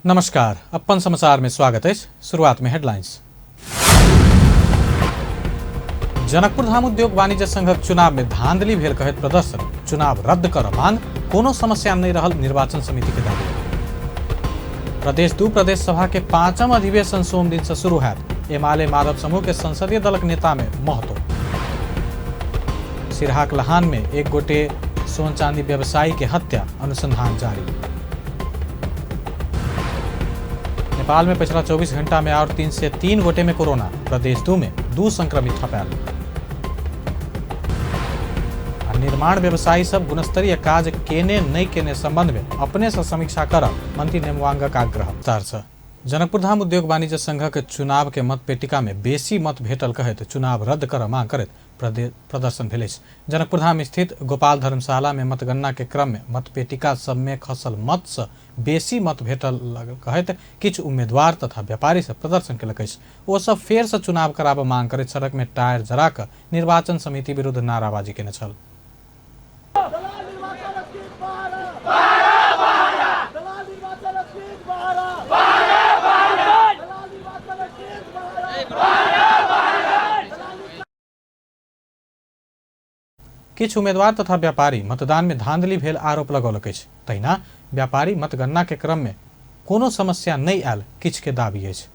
नमस्कार, अपन समाचार में स्वागत है। शुरुआत में हेडलाइंस। जनकपुर धाम उद्योग वाणिज्य संघक चुनाव में धांधली भेल कहैत प्रदर्शन, चुनाव रद्द कर मांग, कोनो समस्या नहीं रहल निर्वाचन समिति के दावी। प्रदेश 2 प्रदेश सभा के 5म अधिवेशन सोम दिन से शुरू हैत। एमाले माधव समूह के संसदीय दलक नेता में महतो। सिरहाक लहान में एक गोटे सोन चांदी व्यवसायी के हत्या, अनुसंधान जारी। नेपाल में पिछला 24 घंटा में और 303 गोटे में कोरोना, प्रदेश 2 में 2 संक्रमित थपायल। निर्माण व्यवसायी सब गुणस्तरीय काज केने नहीं केने संबंध में अपने से समीक्षा कर मंत्री नेमवांगक आग्रह। विस्तार। जनकपुर धाम उद्योग वाणिज्य संघक चुनाव के मतपेटिका में बेसी मत भेटल कहैत चुनाव रद्द कर मांग करैत प्रदर्शन भेल अछि। जनकपुर धाम स्थित गोपाल धर्मशाला में मतगणना के क्रम में मतपेटिका सब में खसल मत से बेसी मत भेटल कहैत किछु उम्मीदवार तथा व्यापारी सब प्रदर्शन केलक अछि। ओ सब फेर से चुनाव कराबऽ मांग करैत सड़क में टायर जरा कऽ निर्वाचन समिति विरुद्ध नाराबाजी केने छल। किछु उम्मीदवार तथा व्यापारी मतदान में धांधली भेल आरोप लगौलक अछि। तहिना व्यापारी मतगणना के क्रम में कोनो समस्या नहीं आयल किछु के दावी अछि।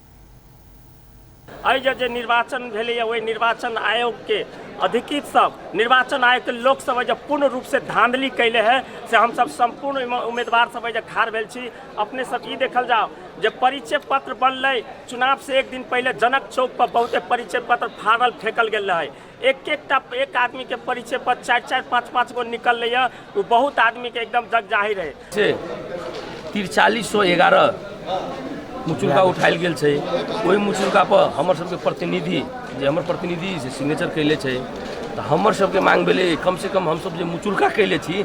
एहि जे निर्वाचन भेलैए ओहि निर्वाचन आयोग के अधिकृत सब निर्वाचन आयोग के लोक सब जे पूर्ण रूप से धांधली कैले है से हमसब संपूर्ण उम्मीदवार सब जे खाड़ भेल छी। अपने सब ई देखल जाओ जे परिचय पत्र बनलै चुनाव से एक दिन पहले जनक चौक पर बहुते परिचय पत्र फाड़ल फेकल गेल रहे। एक एकटा एक आदमी के परिचय पत्र 4-4 5-5 गो निकललै है, वो बहुत आदमी के एकदम जग जाहिर है। से 4311 मुचुल्का उठायल गेल छै। ओहि मुचुल्का पर हमर सबके प्रतिनिधि जे हमर प्रतिनिधि से सिग्नेचर कैले छै, तऽ हमर सबके मांग भेलै कम से कम हमसब जे मुचुल्का कैले छी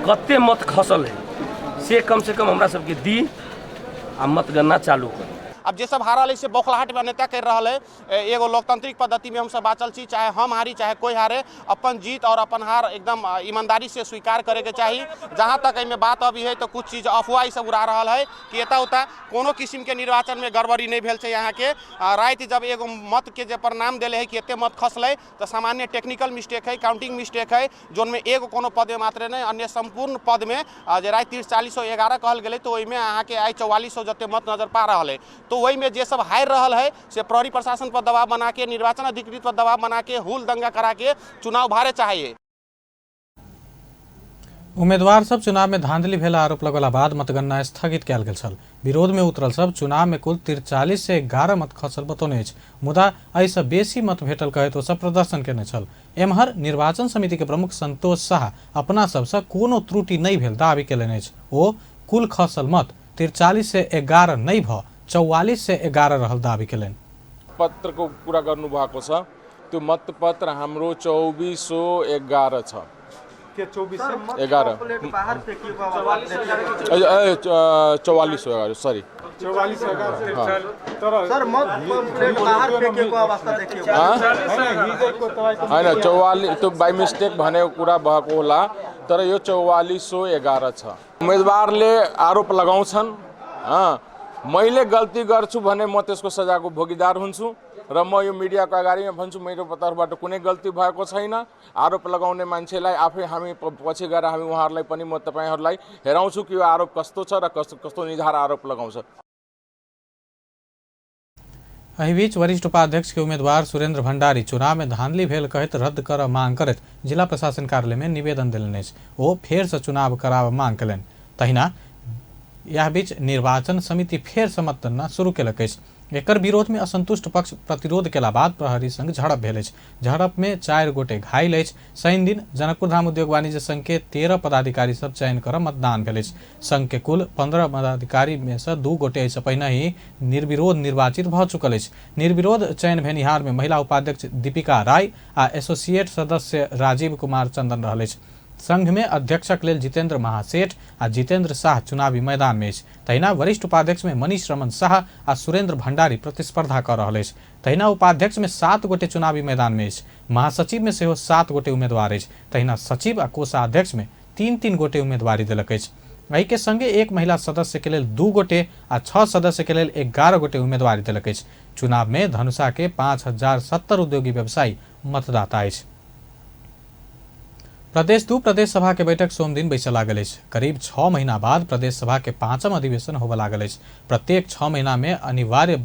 कते मत खसल है से कम से कम हमरा सबके दी आ मतगणना चालू करी। अब जे सब हारल है से बौखलाहट में अन्यता कर रहल है। एगो लोकतांत्रिक पद्धति में हम सब बाँचल छी, चाहे हम हारी चाहे कोई हारे, अपन जीत और अपन हार एकदम ईमानदारी से स्वीकार करे के चाही। जहाँ तक एहिमे बात अभी है तो कुछ चीज अफवाह सब उड़ा रहल है कि एतऽ ओतऽ कोनो किस्म के निर्वाचन में गड़बड़ी नहीं भेल छै। यहाँ के राति जब एगो मत के जे परिणाम देले है कि एते मत खसलै तो सामान्य टेक्निकल मिस्टेक है, काउंटिंग मिस्टेक है, जोन में एगो कोनो पद में मात्र नहीं अन्य संपूर्ण पद में जे राति 4311 कहल गेलै तो ओहिमे अहाँके आइ 4400 जते मत नजर पा रहल है। तो ओहिमे जे सब हारि रहल है से प्रहरी प्रशासन पर दबाव बना के, निर्वाचन अधिकृत पर दबाव बना के, हुल दंगा करा के चुनाव भारे चाहिए। उम्मीदवार सब चुनाव में धांधली भेल आरोप लगला बाद मतगणना स्थगित कयल गेल छल। विरोध में उतरल सब चुनाव में कुल 4311 मत खसल बतौने अछि, मुदा एहिसँ बेसी मत भेटल कहैत ओ सब प्रदर्शन केने छल। एम्हर निर्वाचन समिति के प्रमुख संतोष शाह अपना सबसँ कोनो त्रुटि नहि भेल दावी केलनि अछि। ओ कुल खसल मत 4311 नहि भऽ 4411 रहल दावी केलनि। पत्रको कुरा गर्नुभएको छ, त्यो मतपत्र हाम्रो 2411 छ। के 11 4411 सरी 4411। सर मत पम्पलेट बाहर फेकेको अवस्था देखियो हैन 44 त्यो बाई मिस्टेक भनेको कुरा भएको होला, तर यो 4411 छ। उम्मेदवारले आरोप लगाउँछन्, मैले गल्ती गर्छु भने म त्यसको सजाको भोगीदार हुन्छु र म यो मिडियाको अगाडिमा भन्छु मेरो तर्फबाट कुनै गल्ती भएको छैन। आरोप लगाउने मान्छेलाई आफै हामी पछि गएर हामी उहाँहरूलाई पनि म तपाईँहरूलाई हेराउँछु कि यो आरोप कस्तो छ र कस्तो निधार आरोप लगाउँछ। एहि बीच वरिष्ठ उपाध्यक्ष के उम्मीदवार सुरेंद्र भंडारी चुनाव में धांधली भेल कहैत रद्द कर मांग करैत जिला प्रशासन कार्यालय में निवेदन देलनि अछि। ओ फेर से चुनाव कराबऽ मांग केलनि। तहिना यह बीच निर्वाचन समिति फेर से मतगणना शुरू केलक अछि। एकर विरोध में असंतुष्ट पक्ष प्रतिरोध केला बाद प्रहरी संग झड़प भेल अछि। झड़प में 4 गोटे घायल अछि। शनि दिन जनकपुर धाम उद्योग वाणिज्य संघ के 13 पदाधिकारी सब चयन कर मतदान भेल अछि। संघ के कुल 15 पदाधिकारी में से 2 गोटे एहिसँ पहिने ही निर्विरोध निर्वाचित भऽ चुकल अछि। निर्विरोध चयन भेनिहार में महिला उपाध्यक्ष दीपिका राय आ एसोसिएट सदस्य राजीव कुमार चंदन रहल अछि। संघ में अध्यक्षक लेल जितेंद्र महासेठ आ जितेंद्र शाह चुनावी मैदान में अछि। तहिना वरिष्ठ उपाध्यक्ष में मनीष रमन शाह आ सुरेंद्र भंडारी प्रतिस्पर्धा कऽ रहल अछि। तहिना उपाध्यक्ष में 7 गोटे चुनावी मैदान में अछि। महासचिव में सेहो 7 गोटे उम्मीदवार अछि। तहिना सचिव आ कोषाध्यक्ष में 3-3 गोटे उम्मीदवारी देलक अछि। एहि के संगे एक महिला सदस्य के लेल 2 गोटे आ 6 सदस्य के लेल 11 गोटे उम्मीदवारी देलक अछि। चुनाव में धनुषा के 5070 उद्योगी व्यवसायी मतदाता अछि। प्रदेश 2 प्रदेश सभा के बैठक सोमदिन बैसऽ लागल अछि। करीब 6 महीना बाद प्रदेश सभा के 5म अधिवेशन होबय लागल अछि। प्रत्येक 6 महीना में अनिवार्य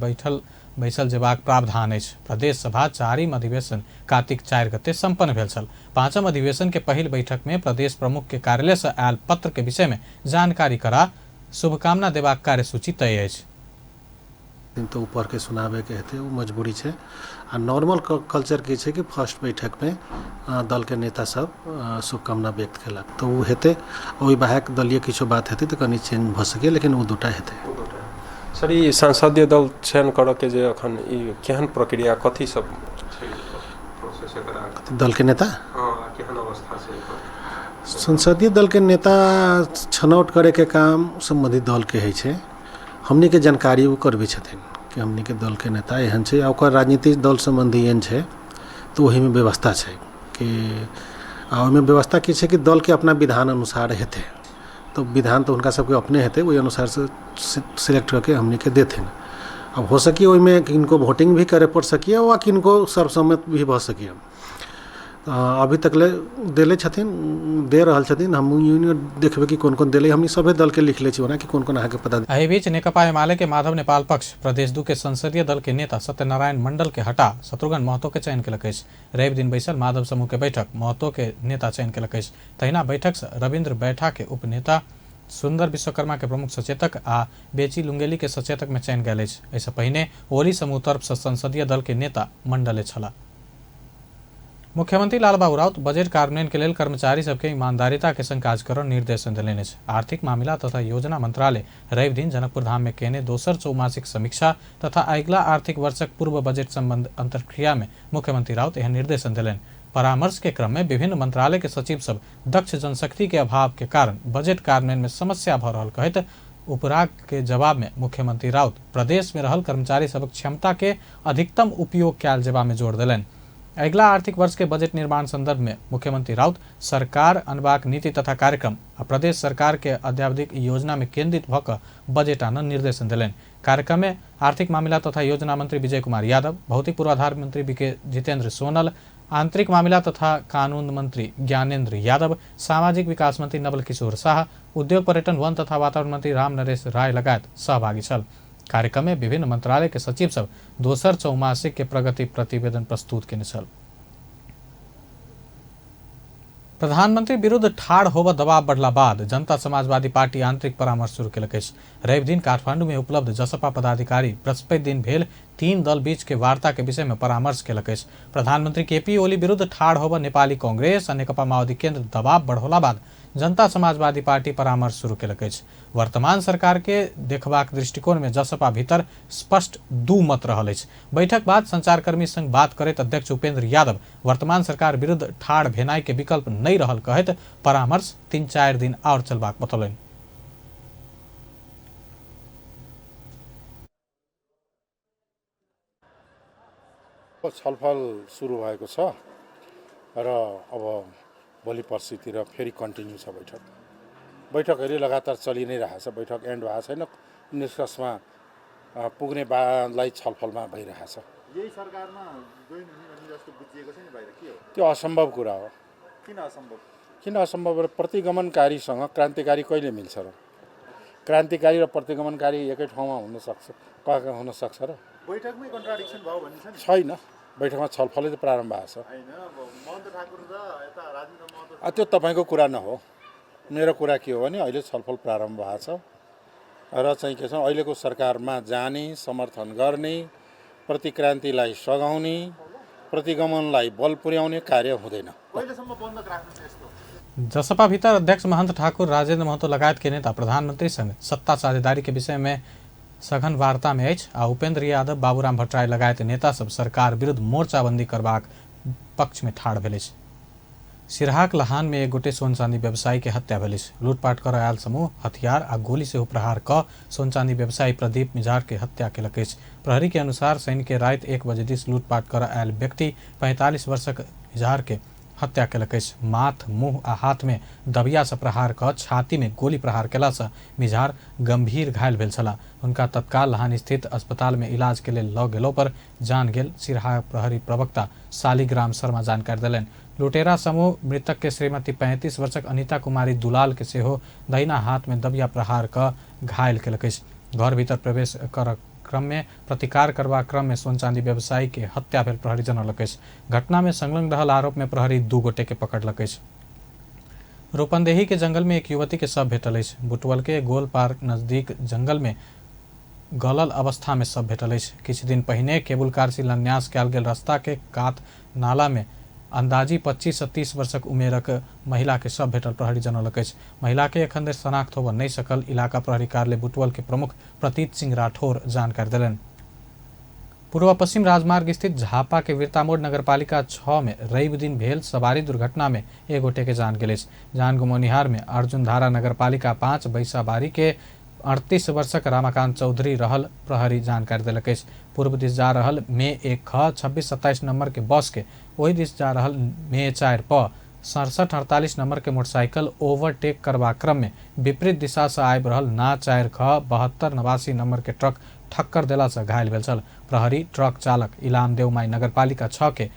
बैसल जेबाक प्रावधान अछि। प्रदेश सभा 4म अधिवेशन कार्तिक 4 गते सम्पन्न भेल छल। 5म अधिवेशन के पहिल बैठक में प्रदेश प्रमुख के कार्यालय से आयल पत्र के विषय में जानकारी करा शुभकामना देबाक कार्यसूची तय अछि। तो ऊपर के सुनाबे के हेतै, ओ मजबूरी छै। आ नॉर्मल कल्चर की छै कि फर्स्ट बैठक में दल के नेता सब शुभकामना व्यक्त केलक, तो ओ हेतै। ओहि बाहेक दलीय किछो बात हेतै तऽ कनि चेंज भऽ सकैए, लेकिन ओ दूटा हेतै। सर, ई संसदीय दल चयन करऽ के जे अखन ई केहन प्रक्रिया कथी सब छै प्रोसेस एकरा? दल के नेता? हाँ, केहन अवस्था छै एकर? संसदीय दल के नेता छनौट करे के काम संबंधित दल के होइ छै। हमनी के जानकारी ओ करबै छथिन कि हमनी के दल के नेता एहन छै आ ओकर राजनीतिक दल संबंधी एहन छै, तऽ ओहिमे व्यवस्था छै कि आ ओहिमे व्यवस्था की छै कि दल के अपना विधान अनुसार हेतै, तो विधान तऽ हुनका सबके अपने हेतै, ओहि अनुसार से सिलेक्ट करके हमनी के देथिन। अब हो सकी ओहिमे किनको वोटिंग भी करे पड़ सकिए वा किनको सर्वसम्मत भी भऽ सकिए। अभी तक ले देले छथिन, दे रहल छथिन। हम देखबै कि कोन कोन देले, हमनी सभे दल के लिख ले छी ओना कि कोन कोन अहाँके पता। एहि बीच नेकपा एमाले के माधव नेपाल पक्ष प्रदेश 2 के संसदीय दल के नेता सत्यनारायण मंडल के हटा शत्रुघ्न महतो के चयन केलक अछि। रवि दिन बैसल माधव समूह के बैठक महतो के नेता चयन केलक अछि। तहिना बैठक से रविन्द्र बैठा के उपनेता, सुंदर विश्वकर्मा के प्रमुख सचेतक आ बेची लुंगेली के सचेतक में चयन गेल अछि। एहिसँ पहिने ओली समूह तरफ से संसदीय दल के नेता मंडले छलाह। मुख्यमंत्री लालबाबू राउत बजट कार्यान्वयन के लेल कर्मचारी सबके ईमानदारिता के संग काज करऽ निर्देशन देलनि अछि। आर्थिक मामिला तथा योजना मंत्रालय रवि दिन जनकपुर धाम में केने दोसर चौमासिक समीक्षा तथा अगिला आर्थिक वर्षक पूर्व बजट संबंध अंतर्क्रिया में मुख्यमंत्री राउत एहन निर्देशन देलनि। परामर्श के क्रम में विभिन्न मंत्रालय के सचिव सब दक्ष जनशक्ति के अभाव के कारण बजट कार्यान्वयन में समस्या भऽ रहल कहैत उपराग के जवाब में मुख्यमंत्री राउत प्रदेश में रहल कर्मचारी सबक क्षमता के अधिकतम उपयोग कयल जेबा में जोर देलनि। अगिला आर्थिक वर्ष के बजट निर्माण संदर्भ में मुख्यमंत्री राउत सरकार अनबाक नीति तथा कार्यक्रम आ प्रदेश सरकार के अद्यावधिक योजना में केंद्रित भऽ कऽ बजट आनऽ निर्देशन देलनि। कार्यक्रम में आर्थिक मामिला तथा योजना मंत्री विजय कुमार यादव, भौतिक पूर्वाधार मंत्री बीके जितेंद्र सोनल, आंतरिक मामिला तथा कानून मंत्री ज्ञानेन्द्र यादव, सामाजिक विकास मंत्री नवल किशोर शाह, उद्योग पर्यटन वन तथा वातावरण मंत्री राम नरेश राय लगायत सहभागी छल। कार्यक्रम में विभिन्न मंत्रालय के सचिव सब दोसर चौमासिक के प्रगति प्रतिवेदन प्रस्तुत केने छल। प्रधानमंत्री विरुद्ध ठाढ़ होबऽ दबाव बढ़ला बाद जनता समाजवादी पार्टी आंतरिक परामर्श शुरू केलक अछि। रवि दिन काठमांडू में उपलब्ध जसपा पदाधिकारी बृहस्पति दिन भेल 3 दल बीच के वार्ता के विषय में परामर्श केलक अछि। प्रधानमंत्री केपी ओली विरुद्ध ठाढ़ होबऽ नेपाली कांग्रेस आ नेकपा माओवादी केंद्र दबाव बढ़ौला बाद जनता समाजवादी पार्टी परामर्श शुरू केलक अछि। वर्तमान सरकार के देखबाक दृष्टिकोण में जसपा भीतर स्पष्ट 2 मत रहल अछि। बैठक बाद संचारकर्मी संग बात करैत अध्यक्ष उपेंद्र यादव वर्तमान सरकार विरुद्ध ठाढ़ भेनाइ के विकल्प नहि रहल कहैत परामर्श 3-4 दिन और चलबाक बतौलनि। छलफल सुरु भएको छ र अब भोलि पर्सितिर फेरि कन्टिन्यू छ बैठक। बैठकहरू लगातार चलि नै रहेको छ, बैठक एन्ड भएको छैन, निष्कर्षमा पुग्ने बालाई छलफलमा भइरहेछ। यही सरकारमा जोइन हुने भन्ने जस्तो बुझिएको छ नि बाहिर, के हो? त्यो असम्भव कुरा हो। किन असम्भव? किन असम्भव? प्रतिगमनकारीसँग क्रान्तिकारी कहिले मिल्छ र? क्रान्तिकारी र प्रतिगमनकारी एकै ठाउँमा हुन सक्छ, कहाँ हुन सक्छ र? बैठकमै कन्ट्राडिक्सन भयो भन्ने छ नि? छैन, बैठकमा छलफलै त प्रारम्भ भएको छ। हैन, महन्त ठाकुर र यता राजेन्द्र महतो। त्यो तपाईँको कुरा नहो, मेरो कुरा के हो भने अहिले छलफल प्रारम्भ भएको छ र चाहिँ के छ, अहिलेको सरकारमा जाने, समर्थन गर्ने, प्रतिक्रान्तिलाई सघाउने, प्रतिगमनलाई बल पुर्याउने कार्य हुँदैन। कहिलेसम्म बन्धक राख्नु छ यस्तो? जसपा भीतर अध्यक्ष महंत ठाकुर, राजेंद्र महतो लगायत के नेता प्रधानमंत्री संग सत्ता साझेदारी के विषय में सघन वार्ता में अछि आ उपेंद्र यादव, बाबूराम भट्टराई लगायत नेता सब सरकार विरुद्ध मोर्चाबंदी करबाक पक्ष में ठाढ़ भेल अछि। सिरहाक लहान में एक गोटे सोन चांदी व्यवसायी के हत्या भेल अछि। लूटपाट कर आयल समूह हथियार आ गोली से प्रहार क सोन चांदी व्यवसायी प्रदीप मिजार के हत्या केलक अछि। प्रहरी के अनुसार शनि के राति 1 बजे दिस लूटपाट कर आयल व्यक्ति 45 वर्षक मिजार के हत्या केलक अछि। माथ, मुँह आ हाथ में दबिया से प्रहार कऽ छाती में गोली प्रहार केला से मिझार गंभीर घायल भेल छलाह। हुनका तत्काल लहान स्थित अस्पताल में इलाज के लेल लऽ गेलो पर जान गेल सिरहा प्रहरी प्रवक्ता शालिग्राम शर्मा जानकारी देलनि। लुटेरा समूह मृतक के श्रीमती 35 वर्षक अनिता कुमारी दुलाल के सेहो दहिना हाथ में दबिया प्रहार कऽ घायल केलक अछि। घर भीतर प्रवेश कर क्रम में प्रतिकार करबाक क्रम में सोन चांदी व्यवसायी के हत्या भेल प्रहरी जनौलक अछि। घटना में संलग्न रहल आरोप में प्रहरी 2 गोटे के पकड़लक अछि। रूपंदेही के जंगल में एक युवती के शव भेटल अछि। बुटवल के गोल पार्क नजदीक जंगल में गलल अवस्था में शव भेटल अछि। किछु दिन पहिने केबुल कार शिलान्यास कयल गेल रास्ता के कात नाला में अंदाजी 25 से 30 वर्षक उमेरक महिला के शव भेटल प्रहरी जनौलक अछि। महिला के एखन धरि शनाख्त होबय नहि सकल इलाका प्रहरी कार्यालय बुटवल के प्रमुख प्रतीत सिंह राठौर जानकारी देलनि। पूर्व पश्चिम राजमार्ग स्थित झापा के वीरतामोड़ नगरपालिका 6 में रवि दिन भेल सवारी दुर्घटना में एक गोटे के जान गेल अछि। जान गुमौनिहार में अर्जुनधारा नगरपालिका 5 बैसाबारी के 38 वर्षक रामाकांत चौधरी रहल प्रहरी जानकारी देलक अछि। पूर्व दिस जा रहल मे 1 ख 2627 नंबर के बस के ओहि दिस जा रहल मे 4 प 6748 नंबर के मोटरसाइकिल ओवरटेक करबा क्रम में विपरीत दिशा से आबि रहल ना 4 ख 7289 नंबर के ट्रक ठक्कर देला से घायल भेल छल। प्रहरी ट्रक चालक इलाम देवमाई नगरपालिका 6 के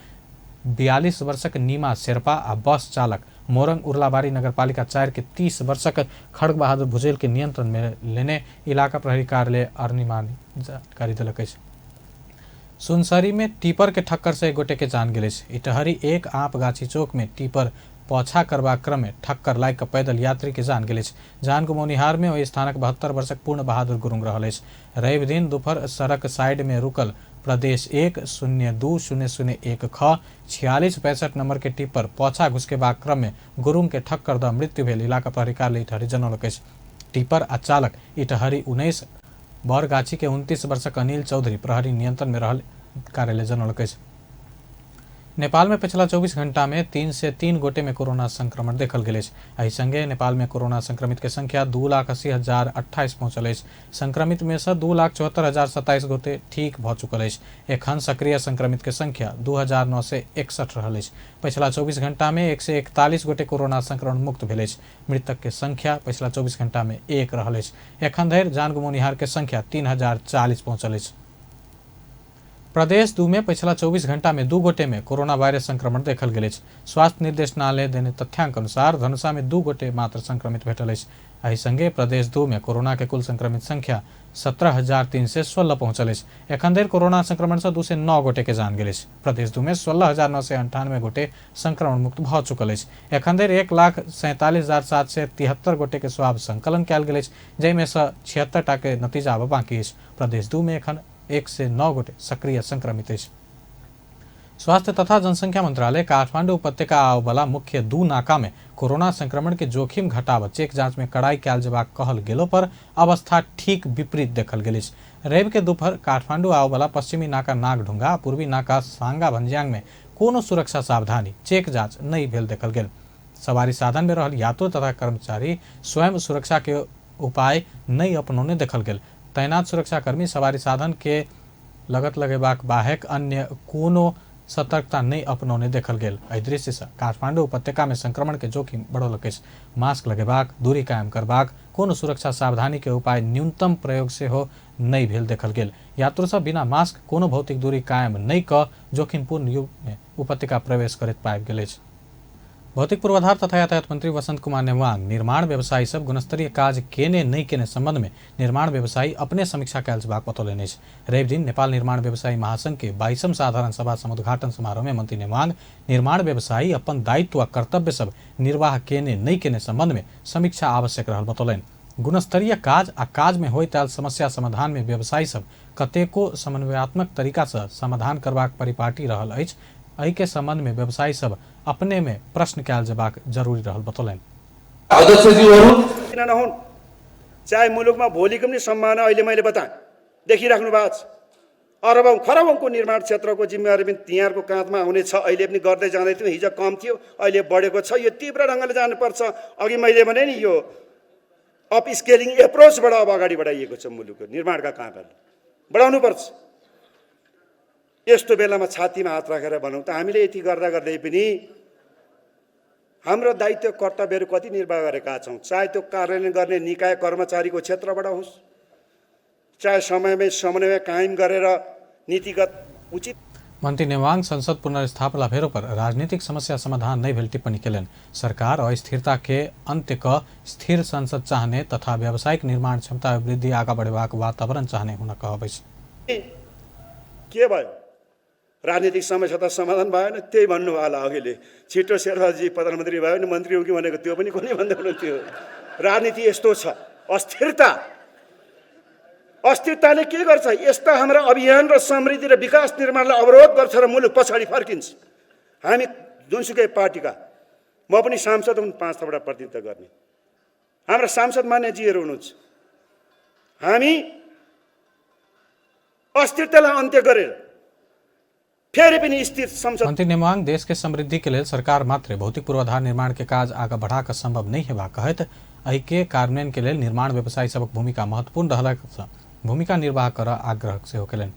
42 वर्षक नीमा शेर्पा आ बस चालक मोरंग उर्लाबारी नगरपालिका 4 के 30 वर्षक खड़ग बहादुर भुजेल के नियंत्रण में लेने इलाका प्रहरी कार्यालय अर्निमानी जानकारी देलक अछि। सुनसरी में टीपर के ठक्कर से एक गोटे के जान गेल अछि। इटहरी 1 आँप गाछी चौक में टीपर पौछा करबाक क्रम में ठक्कर लागि कऽ पैदल यात्री के जान गेल अछि। जान गुमौनिहार में ओहि स्थानक 72 वर्षक पूर्ण बहादुर गुरुङ रहल अछि। रवि दिन दुपहर सड़क साइड में रुकल प्रदेश 1 0 2 0 0 1 ख 4665 नंबर के टिप्पर पौछा घुसकेबाक क्रम में गुरुङ के ठक्कर द मृत्यु भेल इलाका प्रहरी कार्यालय इटहरी जनौलक अछि। टिप्पर आ चालक इटहरी 19 बरगाछी के 29 वर्षक अनिल चौधरी प्रहरी नियंत्रण में रहल कार्यालय जनौलक अछि। नेपाल में पिछला 24 घंटा में 303 गोटे में कोरोना संक्रमण देखल गेल अछि। एहि संगे नेपाल में कोरोना संक्रमित के संख्या 2,80,028 पहुंचल अछि। संक्रमित में से 2,74,027 गोटे ठीक भ चुकल अछि। एखन सक्रिय संक्रमित के संख्या 2,961 रहल अछि। पिछला 24 घंटा में 141 गोटे कोरोना संक्रमण मुक्त भेल अछि। मृतक के संख्या पिछला 24 घंटा में 1 रहल अछि। एखन धरि जान गुमौनिहार के संख्या 3,040 पहुंचल अछि। प्रदेश 2 में पिछला 24 घंटा में 2 गोटे में कोरोना वायरस संक्रमण देखल गेल अछि। स्वास्थ्य निर्देशनालय देने तथ्यांक अनुसार धनुषा में 2 गोटे मात्र संक्रमित भेटल अछि। एहि संगे प्रदेश 2 में कोरोना के कुल संक्रमित संख्या 17,316 पहुंचल अछि। एखन धरि कोरोना संक्रमण से 209 गोटे के जान गेल अछि। प्रदेश 2 में 16,998 गोटे संक्रमण मुक्त भऽ चुकल अछि। एखन धरि 1,47,773 गोटे के स्वाब संकलन कयल गेल अछि, जाहिमे सँ 76 टा के नतीजा आब बाँकी अछि। प्रदेश 2 में एखन 109 गोटे सक्रिय संक्रमित अछि। स्वास्थ्य तथा जनसंख्या मंत्रालय काठमांडू उपत्यका आवला मुख्य 2 नाका में कोरोना संक्रमण के जोखिम घटाव चेक जांच में कड़ाई कयल जेबाक कहल गेलो पर अवस्था ठीक विपरीत देखल गेल अछि। रवि के दोपहर काठमांडू आवला पश्चिमी नाका नागढुंगा आ पूर्वी नाका सांगा भन्ज्याङ में कोनो सुरक्षा सावधानी चेक जांच नहीं भेल देखल गेल। सवारी साधन में रहल यात्री तथा कर्मचारी स्वयं सुरक्षा के उपाय नहीं अपनौने देखल गेल। तैनात सुरक्षाकर्मी सवारी साधन के लगत लगेबाक बाहेक अन्य कोनो सतर्कता नहीं अपनौने देखल गेल। एहि दृश्य से काठमांडू उपत्यका में संक्रमण के जोखिम बढ़ौलक अछि। मास्क लगेबाक, दूरी कायम करबाक, कोनो सुरक्षा सावधानी के उपाय न्यूनतम प्रयोग सेहो नहीं भेल देखल गेल। यात्रु सब बिना मास्क कोनो भौतिक दूरी कायम नहीं क जोखिमपूर्ण युग में उपत्यका प्रवेश करैत पाबि गेल अछि। भौतिक पूर्वाधार तथा यातायात मंत्री वसंत कुमार नेवांग निर्माण व्यवसायी सब गुणस्तरीय काज केने नहीं केने संबंध में निर्माण व्यवसायी अपने समीक्षा कयल जेबाक बतौलनि अछि। रवि दिन नेपाल निर्माण व्यवसायी महासंघ के 22म साधारण सभा समुद्घाटन समारोह में मंत्री नेवांग निर्माण व्यवसायी अपन दायित्व आ कर्तव्य सब निर्वाह केने नहीं केने संबंध में समीक्षा आवश्यक रहल बतौलनि। गुणस्तरीय काज आ काज में होइत आयल समस्या समाधान में व्यवसायी सब कतेको समन्वयात्मक तरीका से समाधान करबाक परिपाटी रहल अछि। एहि के संबंध में व्यवसायी सब अपने में प्रश्न कयल जेबाक जरूरी रहल बतौलनि। अध्यक्षज्यूहरू किन नहुन्, चाहे मुलुकमा भोलिको पनि सम्भावना अहिले मैले बताएँ, देखिराख्नु भएको छ। अरबौं खरबौंको निर्माण क्षेत्रको जिम्मेवारी पनि तिनीहरूको काँधमा आउनेछ। अहिले पनि गर्दै जाँदै थियो, हिजो कम थियो, अहिले बढेको छ। यो तीव्र ढङ्गले जानुपर्छ। अघि मैले भने नि, यो अप स्केलिङ एप्रोचबाट अब अगाडि बढाइएको छ। मुलुकको निर्माणका कामहरू बढाउनुपर्छ। यस्तो बेलामा छातीमा हात राखेर भनौँ त, हामीले यति गर्दा गर्दै पनि हाम्रो दायित्व कर्तव्यहरू कति निर्वाह गरेका छौँ, चाहे त्यो कार्यान्वयन गर्ने निकाय कर्मचारीको क्षेत्रबाट होस्, चाहे समयमै समन्वय कायम गरेर नीतिगत उचित। मंत्री नेवांग संसद पुनर्स्थापना भेलो पर राजनीतिक समस्या समाधान नहीं भेल टिप्पणी केलनि। सरकार अस्थिरता के अंत्य क स्थिर संसद चाहने तथा व्यावसायिक निर्माण क्षमता वृद्धि आगा बढ़ेबाक वातावरण चाहने हुनक कहब अछि। के भयो? राजनीतिक समस्या त समाधान भएन, त्यही भन्नुभयो होला अघिले। छिटो शेरबहादुरजी प्रधानमन्त्री भयो भने मन्त्री हो कि भनेको त्यो पनि कसले भन्दै हुनुहुन्थ्यो। राजनीति यस्तो छ, अस्थिरता। अस्थिरताले के गर्छ? यस्ता हाम्रा अभियान र समृद्धि र विकास निर्माणलाई अवरोध गर्छ र मुलुक पछाडि फर्किन्छ। हामी जुनसुकै पार्टीका, म पनि सांसद हुँ, 5 वटा प्रतिनिधित्व गर्ने, हाम्रा सांसद मान्यजीहरू हुनुहुन्छ। हामी अस्थिरतालाई अन्त्य गरेर फेरि पनि स्थिर संसद। मंत्री नेवांग देश के समृद्धि के लेल सरकार मात्र भौतिक पूर्वाधार निर्माण के काज आगा बढ़ाकर संभव नहीं हेबा कहैत एहि के कार्यान्वयन के लेल निर्माण व्यवसायी सबक भूमिका महत्वपूर्ण रहलक भूमिका निर्वाह कर आग्रह सेहो केलनि।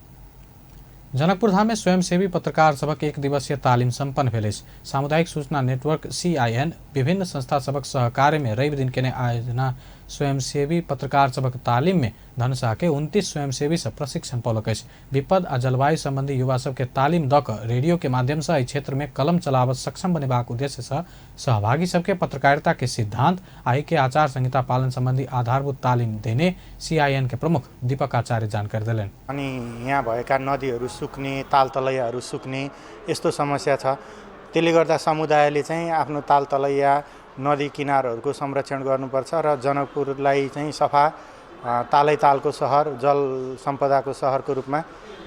जनकपुर धाम में स्वयंसेवी पत्रकार सबक एक दिवसीय तालीम संपन्न भेल अछि। सामुदायिक सूचना नेटवर्क CIN विभिन्न संस्था सबक सहकार्य में रवि दिन केने आयोजना स्वयंसेवी पत्रकार सबक तालीम में धनुषा के 29 स्वयंसेवी सब प्रशिक्षण पौलक अछि। विपद आ जलवायु संबंधी युवा सबके तालीम दऽ कऽ रेडियो के माध्यम से एहि क्षेत्र में कलम चलाबत सक्षम बनेबाक उद्देश्य से सहभागी सबके पत्रकारिता के सिद्धांत आ एहि के आचार संहिता पालन संबंधी आधारभूत तालीम देने CIN के प्रमुख दीपक आचार्य जानकारी देलनि। अनि यहाँ भएका नदीहरू सुक्ने, ताल तलैयाहरू सुक्ने यस्तो समस्या छ। त्यसले गर्दा समुदायले चाहिँ आफ्नो ताल तलैया नदी किनारहरूको संरक्षण गर्नुपर्छ र जनकपुरलाई चाहिँ सफा तालै तालको सहर, जल सम्पदाको सहरको रूपमा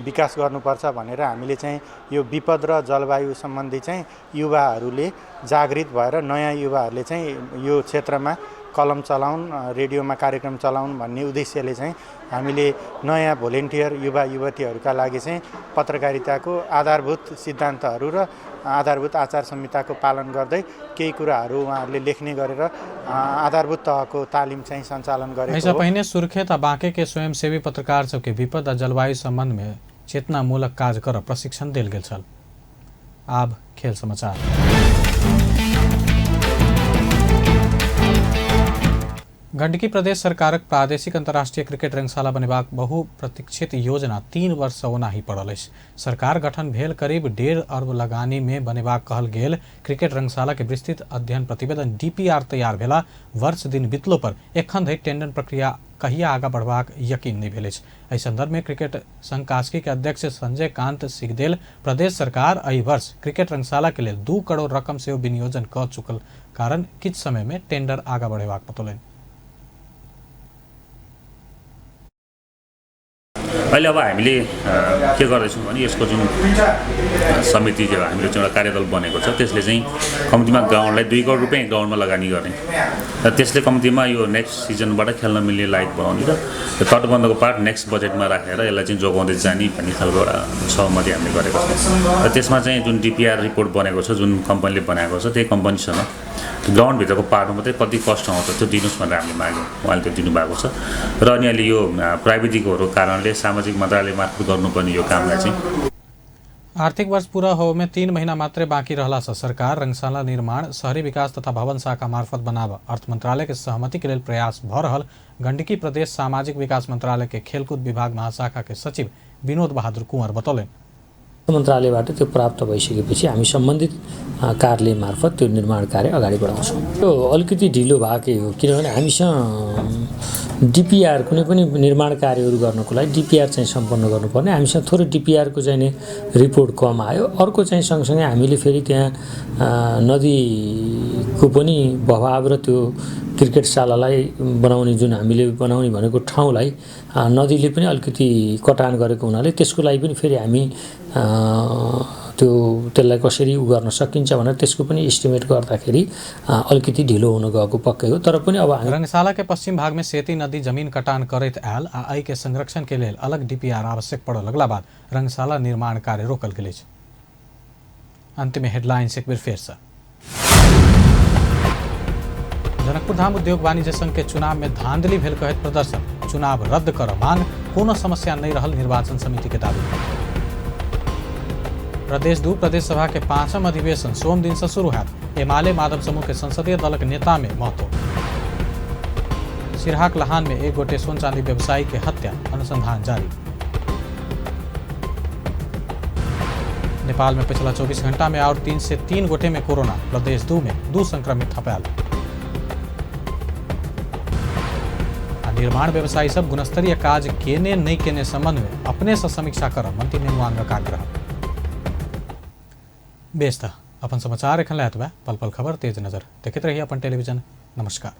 विकास गर्नुपर्छ भनेर हामीले चाहिँ यो विपद र जलवायु सम्बन्धी चाहिँ युवाहरूले जागृत भएर नयाँ युवाहरूले चाहिँ यो क्षेत्रमा कलम चलाउन्, रेडियोमा कार्यक्रम चलाउन् भन्ने उद्देश्यले चाहिँ हामीले नयाँ भोलिन्टियर युवा युवतीहरूका लागि चाहिँ पत्रकारिताको आधारभूत सिद्धान्तहरू र आधारभूत आचार संहिताको पालन गर्दै केही कुराहरू उहाँहरूले लेख्ने गरेर आधारभूत तहको तालिम चाहिँ सञ्चालन गरेको हो। पहिने सुर्खेत आ बाँके के स्वयंसेवी पत्रकार सबके विपद आ जलवायु सम्बन्ध में चेतनामूलक काज कर प्रशिक्षण देल गेल छल। आब खेल समाचार। गण्डकी प्रदेश सरकारक प्रादेशिक अंतर्राष्ट्रीय क्रिकेट रंगशाला बनेबाक बहुप्रतीक्षित योजना 3 वर्ष ओनाही पड़ल अछि। सरकार गठन भेल करीब 1.5 अरब लगानी में बनेबाक कहल गेल क्रिकेट रंगशाला के विस्तृत अध्ययन प्रतिवेदन DPR तैयार भेला वर्ष दिन बितलो पर एखन धरि टेंडर प्रक्रिया कहिया आगा बढ़बाक यकीन नहीं भेल अछि। एहि संदर्भ में क्रिकेट संघ कास्की के अध्यक्ष संजय कांत सिगदेल प्रदेश सरकार एहि वर्ष क्रिकेट रंगशाला के लेल 2 करोड़ रकम सेहो विनियोजन कऽ चुकल कारण किछु समय में टेंडर आगा बढ़ेबाक बतौलनि। अहिले अब हामीले के गर्दैछौँ भने यसको जुन समिति जो हाम्रो चाहिँ एउटा कार्यदल बनेको छ त्यसले चाहिँ कम्तीमा ग्राउन्डलाई 2 करोड रुपियाँ ग्राउन्डमा लगानी गर्ने र त्यसले कम्तीमा यो नेक्स्ट सिजनबाट खेल्न मिल्ने लायक बनाउने र तटबन्धको पार्ट नेक्स्ट बजेटमा राखेर यसलाई चाहिँ जोगाउँदै जाने भन्ने खालको एउटा सहमति हामीले गरेको छौँ। र त्यसमा चाहिँ जुन DPR report बनेको छ, जुन कम्पनीले बनाएको छ, त्यही कम्पनीसँग ग्राउन्डभित्रको पार्टमा मात्रै कति कस्ट आउँछ त्यो दिनुहोस् भनेर हामीले माग्यौँ, उहाँले त्यो दिनुभएको छ। र अनि अहिले यो प्राविधिकहरूको कारणले सामाजिक मन्त्रालय मार्फत गर्नुपर्ने यो कामलाई चाहिँ आर्थिक वर्ष पूरा होवे में 3 महीना मात्रै बाँकी रहला से सरकार रंगशाला निर्माण शहरी विकास तथा भवन शाखा मार्फत बनाव अर्थ मंत्रालय के सहमति के लेल प्रयास भ रहल गंडकी प्रदेश सामाजिक विकास मंत्रालय के खेलकूद विभाग महाशाखा के सचिव विनोद बहादुर कुंवर बतौलनि। मन्त्रालयबाट त्यो प्राप्त भइसकेपछि हामी सम्बन्धित कार्यालय मार्फत त्यो निर्माण कार्य अगाडि बढाउँछौँ। त्यो अलिकति ढिलो भएकै हो किनभने हामीसँग DPR कुनै पनि निर्माण कार्यहरू गर्नको लागि DPR चाहिँ सम्पन्न गर्नुपर्ने, हामीसँग थोरै DPR को चाहिँ रिपोर्ट कम आयो। अर्को चाहिँ सँगसँगै हामीले फेरि त्यहाँ नदीको पनि बहाव र त्यो क्रिकेट शालालाई बनाउने जुन हामीले बनाउने भनेको ठाउँलाई नदीले पनि अलिकति कटान गरेको हुनाले त्यसको लागि पनि फेरि हामी त्यो त्यसलाई कसरी उ गर्न सकिन्छ भनेर त्यसको पनि एस्टिमेट गर्दाखेरि अलिकति ढिलो हुन गएको पक्कै हो। तर पनि अब रंगशाला के पश्चिम भाग में सेती नदी जमीन कटान करैत आयल आ एहि के संरक्षण के लेल अलग DPR आवश्यक पड़ऽ लगला बाद रंगशाला निर्माण कार्य रोकल गेल अछि। अंत में हेडलाइंस एक बेर फेर से। जनकपुर धाम उद्योग वाणिज्य संघ के चुनाव में धांधली भेल कहैत प्रदर्शन, चुनाव रद्द कर मांग, कोनो समस्या नहीं रहल निर्वाचन समिति के दावी। प्रदेश 2 प्रदेश सभा के 5म अधिवेशन सोम दिन से शुरू हैत। एमाले माधव समूह के संसदीय दलक नेता में महत्व। सिरहाक लहान में एक गोटे सोन चांदी व्यवसायी के हत्या, अनुसंधान जारी। नेपाल में पिछला 24 घंटा में और 303 गोटे में कोरोना, प्रदेश 2 में 2 संक्रमित थपायल। निर्माण व्यवसायी सब गुणस्तरीय काज केने नहीं केने संबंध में अपने से समीक्षा कर मंत्री नेमुआंगक आग्रह। बेस त अपन समाचार एखन लए एतबे। पल पल खबर तेज नजर देखैत रहिए अपन टेलीविजन। नमस्कार।